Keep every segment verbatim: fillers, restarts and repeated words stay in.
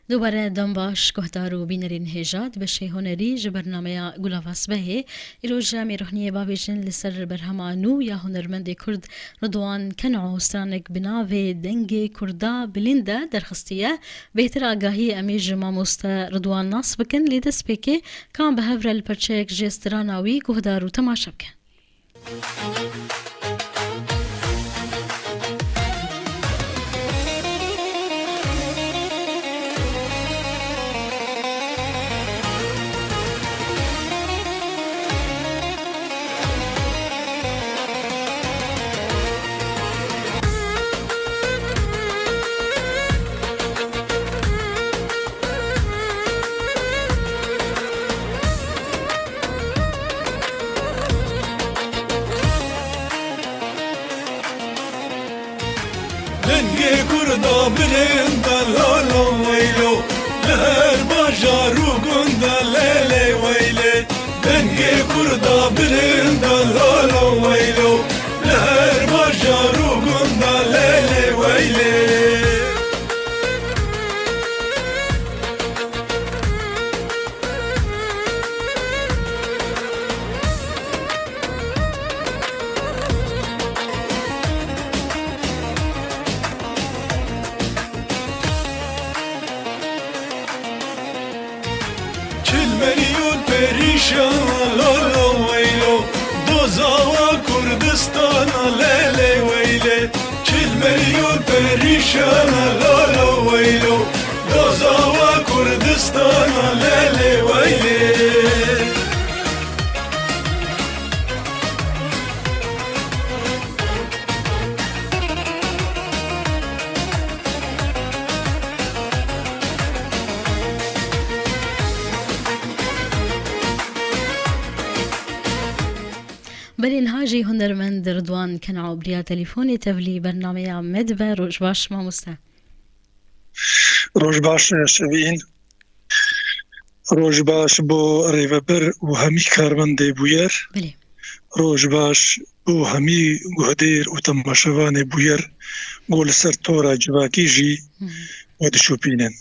Dubare dem baş, guhdar û bînerên hêja di beşê hunerî ji bernameya Gulava Sibehê. Îro ji em ê rohniyê bavêjin li ser berhema nû ya hunermendê Kurd Ridwan Ken'o stranek bi navê Dengê Kurda Bilind e derxistiye. Bêhtir agahiyê em ê ji mamoste Ridwan nas bikin, lê destpêkê ka em bi hev re li perçeyek ji strana wî guhdar û temaşe bikin. Dengê Kurda bilind e lalo weylo, li her bajar û gund e lelê weylê. Dengê Kurda bilind e lalo weylo, li her bajar û gund e lelê weylê. Çil milyon perîşan lolo weylo, dozawa Kurdistana lelê weylê. Çil milyon perîşana lolo weylo, dozawa Kurdistana lelê weylê. Belê niha jî hunermend Ridwan Ken'o bi riya telefûnê tevlî bernameya me dibe. Roj baş mamoste. Roj baş, e, Şevîn. Roj baş bo rêveber û hemî karmendê bûyer. Belê. Roj baş bo hemî guhdêr û temaşevanê bûyer ku li ser tora civakî jî Hı hı. we dişopînin.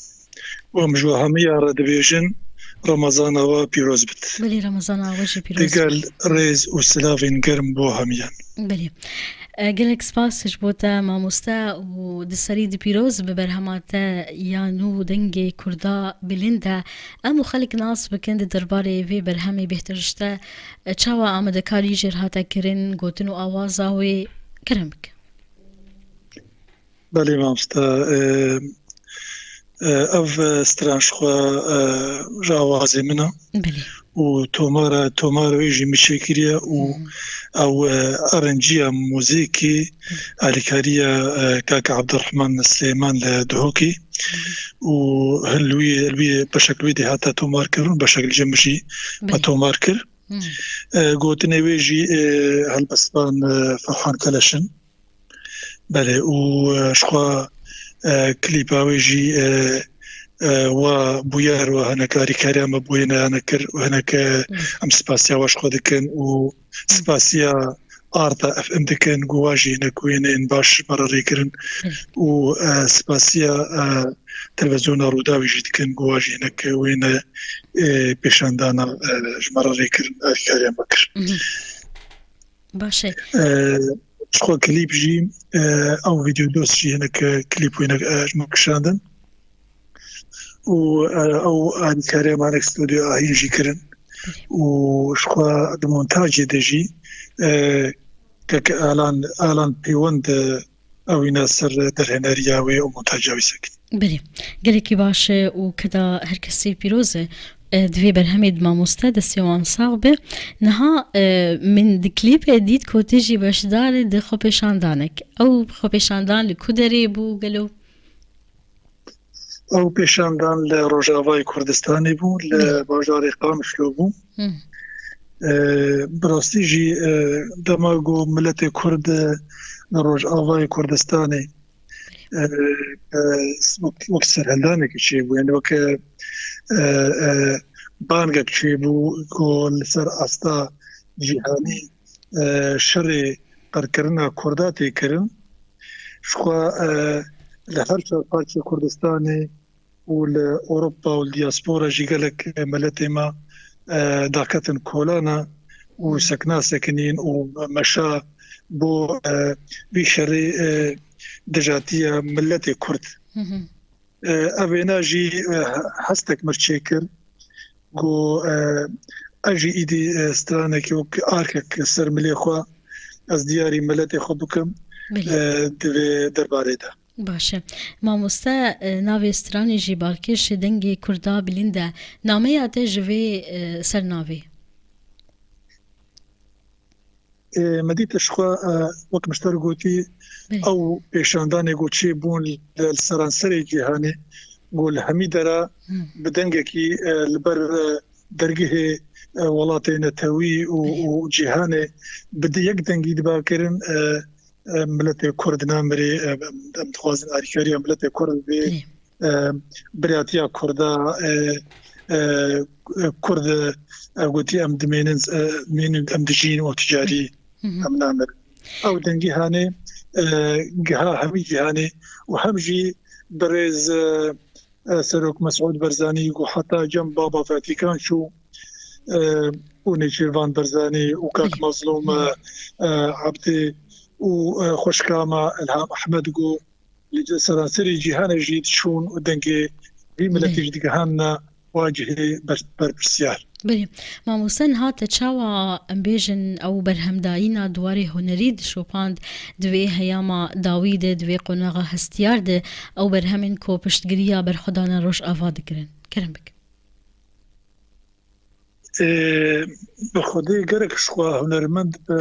Û em ji we hemiya re dibêjin, Remezana we pîroz bit. Belê, Remezana we jî pîroz bit. Digel rêz û silavên germ bo hemiyan. Belê. E, gelek spas ji bo te mamoste û di serî di pîroz bi berhema te ya nû Dengê Kurda Bilind e. Em û xelk nas bikin di derbarê vê berhemê bêhtir ji te, e, çawa amadekarî jê re hate kirin, gotin û awaza wê, kerem bike. Belê mamoste, e, e, ev, e, stran ji xwe, e, ji awazê min e. Belê. Û tomara, tomar wê jî min çêkiriye û Hı hı. ew, e, erenciya muzîkî, Hı. alîkariya, e, kaka Abdurrahman Silêman li Duhokê. Hı hı. Û hil wî, hil wî beşek wî dê hate tomar kirin, beşek li cem min jî me Belê. tomar kir. Hı. E, gotinê wê jî, e, helbestvan, e, Ferhan Keleş in. Belê, û, e, ji xwe, e, klîpa wê jî, e, e, wa bûyer, wa hinek alîkariya me bûyî neyane kir û hinek, e, Hı. em spasiya we ji xwe dikin û Hı. spasiya Arta F M dikin, ku wa jî hinek wêneyên baş ji me re rê kirin Hı. û, e, spasiya, e, televîzyona Rûdawê jî dikin, ku wa jî hinek wêne, e, pêşandana, e, ji me re rê kirin, alîkariya me kir. Hı. Baş e. E, ji xwe klîp jî, e, ew vîdeo dost jî hinek, e, klîp wî hinek, e, ji min kişandin. Û, e, ew alîkariya me hinek stûdyo Ahîn jî kirin. Û ji xwe di montajê de jî, e, kek Alan, Alan Pêwend, e, ew îne ser derhêneriya wê û montaja wî sekin. Belê. Gelekî baş e û keda her kesî pîroz e. E, di vê berhemê di mamoste destê wan sax be. Niha, e, min di klîpê dît ku tu jî beşdar î di xwepêşandanek. Ew xwepêşandan li ku derê bû gelo? Ew pêşandan li Rojavayê Kurdistanê bû, li Hı. bajarê Qamişlo bû. Hı. E, bi rastî jî, e, dema ku miletê Kurd, e, li Rojavayê Kurdistanê, e, e, wek, wek serhildanekî çêbû, yani wek, e, e, bangek çêbû ku li ser asta cîhanî, e, şerê qirkirina Kurda tê kirin. Ji xwe, e, li her çar parçeyê Kurdistanê û li Ewropa û li diaspora jî gelek miletê me, e, daketin kolana û sekna sekinîn û meşa bo, e, vî şerê, e, dijatiya miletê Kurd. E, ev wêna jî, e, hestek mir çêkir. Got, e, ez jî îdî, e, stranekî wek arkek ser milê xwe ez diyarî miletê xwe bikim, Belê. e, di vê derbarê de. Baş e. Mamoste, e, navê stranê jî balkêş dengê Kurda bilind e. Nameya te ji vê, e, ser navê? Ê, me dît ji xwe, e, wek min ji te re gotî, Belê. ew pêşandanê ku çêbûn li, li seranserê cîhanê, ku li hemî dera Hmm. bi dengekî, e, li ber, e, dergehê, e, welatê netewî û, Belê. û cîhanê bi di-, yek dengî dibe kirin, e, e, miletê Kurd namirê, e, em, em dixwazin alîkariya miletê Kurd bê. Belê. e, biratiya Kurda, e, e, Kurd, e, gotî em dimênin, e, mînin em dijîn û ticarî Hı hı. em namirin. Ew dengî hanê, e, giha hemî cîhanê û hem jî birêz, e, e, Serok Mesûd Barzanî ku heta cem Baba Vatikan çû, e, û Nêçîrvan Barzanî û kak Belê. Mazlûm, e, e, Ebdî û, e, xwişka me Ilham Ehmed ku li seranserê cîhanê jî diçûn û dengê vî miletî Belê. jî digihandine wa cihê ber-, berpirsiyar. Belê. Mamoste, niha te çawa, em bêjin, ew berhemdayîna di warê hunerî dişopand, di vê heyama dawî de, di vê qonaxa hestiyar de, ew berhemên ku piştgiriya berxwedana Rojava dikirin? Kerem bike. Ê, bi Xwedê gerek ji xwe hunermend bi,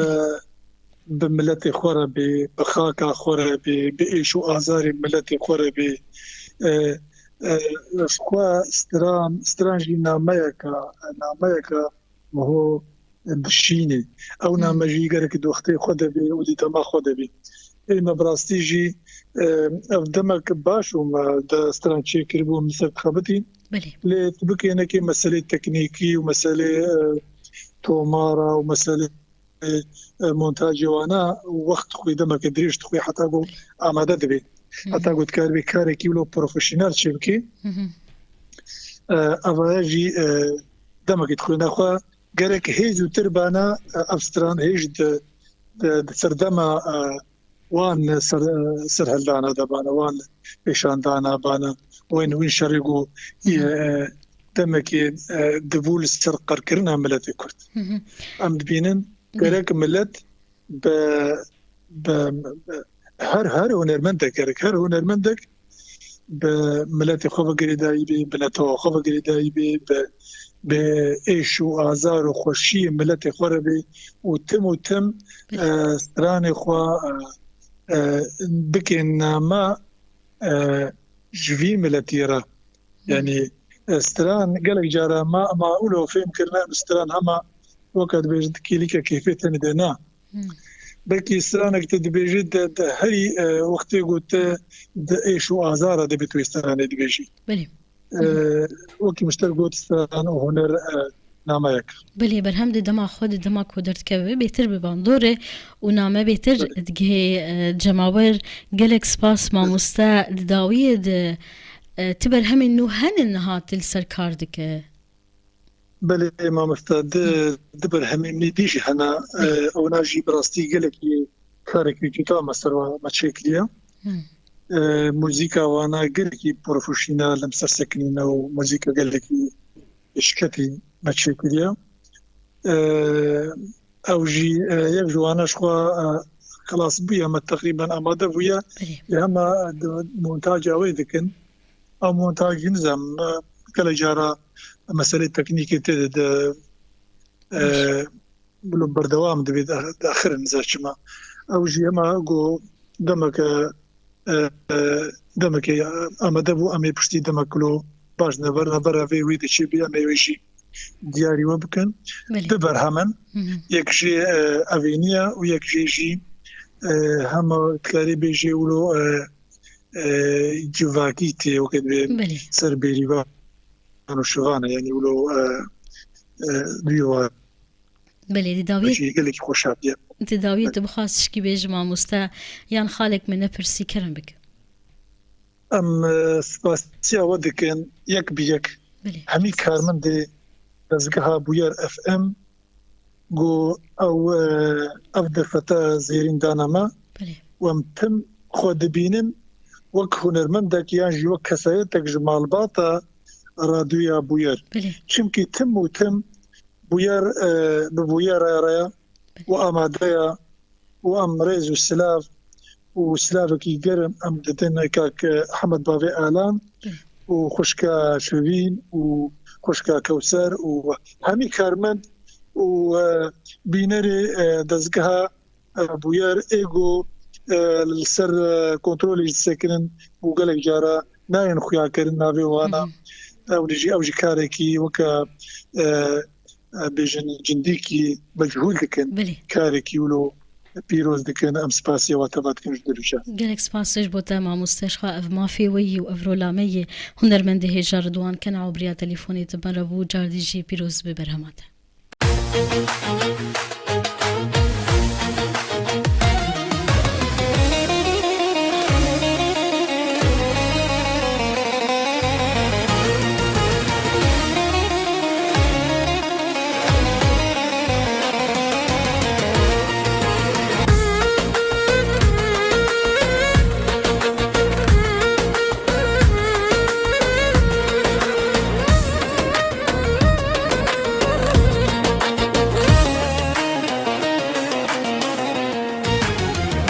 bi miletê xwe re bê, bi xaka xwe re bê, bi êş û azarê miletê xwe re bê. Ê, ê, ji xwe stran, stran jî nameyeka, nameyeka ho dişînê. Ew Hmm. name jî gerek di wextê xwe de bê û di dema xwe de bê. Ê, me bi rastî jî, e, ev demek baş û me de stran çêkiribû, em li ser dixebitîn. Belê. Lê tu bikênekê meselê teknîkî û meselê, e, tomara û meselê, e, e, montajê wana wext dixwî, demeke dirêj dixwî heta ku Belê. amade dibê. Hı hı. Heta ku dikaribê karekî wilo profesyonel çêbikê. Hı hı. E, evaya jî, e, demekê dixwîne xwe. Gerek hê zûtir bana, e, ev stran hêj di, di, di serdema, e, wan ser, serhildana de bana, wan pêşandana bana, wên wîn şerê ku, Hı hı. e, demekê, e, dibû li ser qerkirina miletê Kurd. Hı hı. Em dibînin, Hı. gerek milet bi, bi, bi her, her hunermendek, gerek her hunermendek bi miletê xwe ve girêdayî bê, bi netewa xwe ve girêdayî bê, bi, bi êş û azar û xweşiyê miletê xwe re bê û tim û tim, Belê. e, stranê xwe, e, e, bikên name, e, ji vî miletî re. Hmm. Yanî, e, stran gelek cara ma, ma wilo fêm kirine em stran hema weke dibêjin kêlîke keyfê tenê de na. Hmm. Belkî stranek tu dibêjî de, de herî, e, wextê ku tu di êş û azara de bê tu wê stranê dibêjî. Belê. E, Hmm. wekî min ji te got stran û huner, e, nameyek. Belê, berhem di dema xwe, di dema ku derdikeve bêtir bi bandor e û name bêtir Belê. digihê, e, cemawer. Gelek spas mamoste, di dawiyê de, e, ti berhemên nû henin niha tu li ser kar dike? Belê mamoste, di, Hı. di berhemên nî dî jî hene. E, Hı. ewna jî bi rastî gelekî karekî cuda me ser wa me çêkiriye. Hı. E, muzîka wana gelekî profesyonel em ser sekinîne û muzîka gelekî pêşketî me çêkiriye. E, ew jî, e, yek ji wana ji xwe, e, xilas bûye me teqrîben amade bûye. Belê. Lê hema di montaja wê dikin. Ew montaj nizam, e, gelek cara meselê teknîkê tê de, de, e, Baş. bilo berdewam dibe, de, diaxirin nizam çima. Ew jî hema ku demeke, e, e, demeke amade bû, em ê piştî demek lo baş neber, nebera vê wê de çê bê, em ê wê jî diyarî we bikin. Belê. Du berhem in. Hı hı. Yek jê, e, evênî ye û yek jê jî, e, hema dikarî bêjê wilo, e, e, civakî tê, weke dibê Belê. ser bêrîvan û şivan e, yanî wilo, e, e, duyê wa Belê, di dawiyê, jî gelekî xweşaviye. Di dawiyê Belê. tu bixwaz tişkî bêjî mamoste, yan xalek min nepirsî, kerem bike. Em, e, spasiya we dikin yek bi yek. Belê. Hemî karmendê dezgeha Bûyer F M ku ew, e, ev derfete zêrîn dana me. Belê. Û em tim xwe dibînin wek hunermendek yan jî wek kesayetek ji malbata radyoya Bûyer. Belê. Çimkî tim û tim Bûyer, e, bi Bûyer re re ye û amade ye û em rêz û silav û silavekî germ em didin kak Hemed Bavê Alan û xwişka Şevîn û xwişka Kewser û hemî karmend û, e, bînerê, e, dezgeha, e, Bûyer ê ku, e, li ser, e, kontrolê jî disekinin û gelek cara nayên xuyakirin navê wana. Hı hı. Ew jî, ew jî karekî weke, e, e, bêjin cindîkî mechûl dikin. Belê. Karekî wilo pîroz dikin. Em spasiya we teva dikin ji dilê we. Gelek spas ji bo te mamoste, ji xwe ev mafê we yî û ev rola me yê. Hunermendê hêja Ridwan Kena û biriya telefonê te me re bû, car dî jî pîroz be berhema te.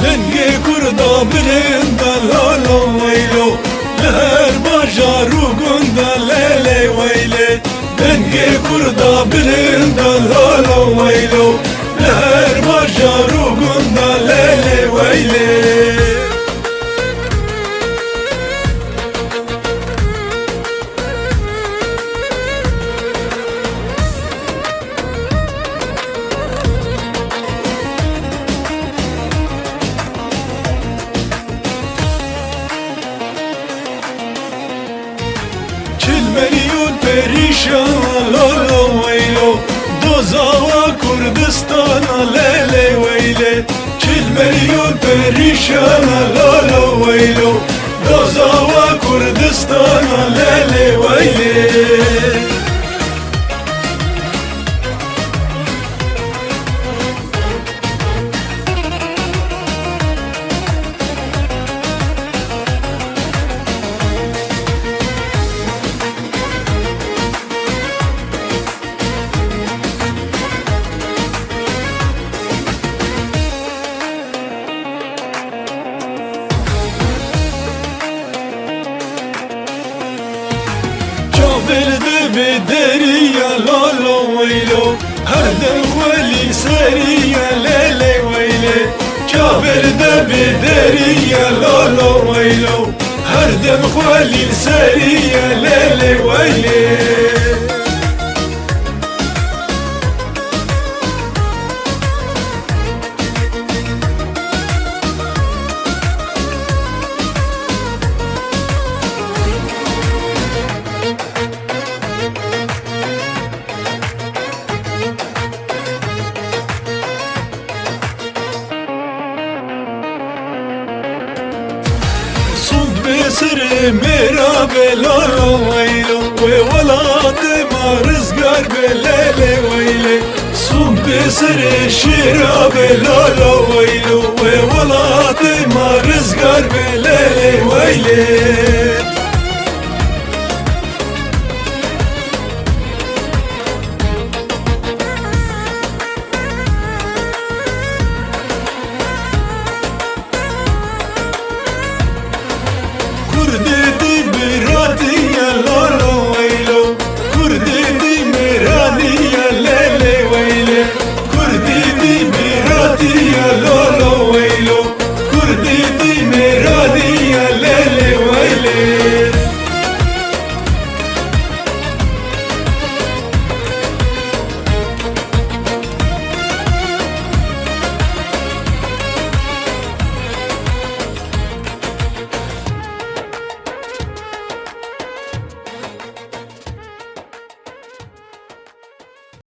Dengê Kurda bilind e lolo weylo, li her bajar û gund e lele weyle. Dengê Kurda bilind e lolo weylo, li her bajar û gund e lele weyle. Çil melyon perîşan lolo weylo, doza wa Kurdistan lele weyle. Çil melyon perîşan lolo weylo, doza wa Kurdistan lele weyle. Çavêr devê derî ya lolo weylo, her dem xwelî serî ya lele weyle. Çavêr devê derî ya lolo weylo, her dem xwelî serî ya lele weyle. Sund bê serê mêra be lolo weylo, wê welatê ma rizgar be lele weyle. Sund bê serê şêra be lolo weylo, wê welatê ma rizgar be lele weyle.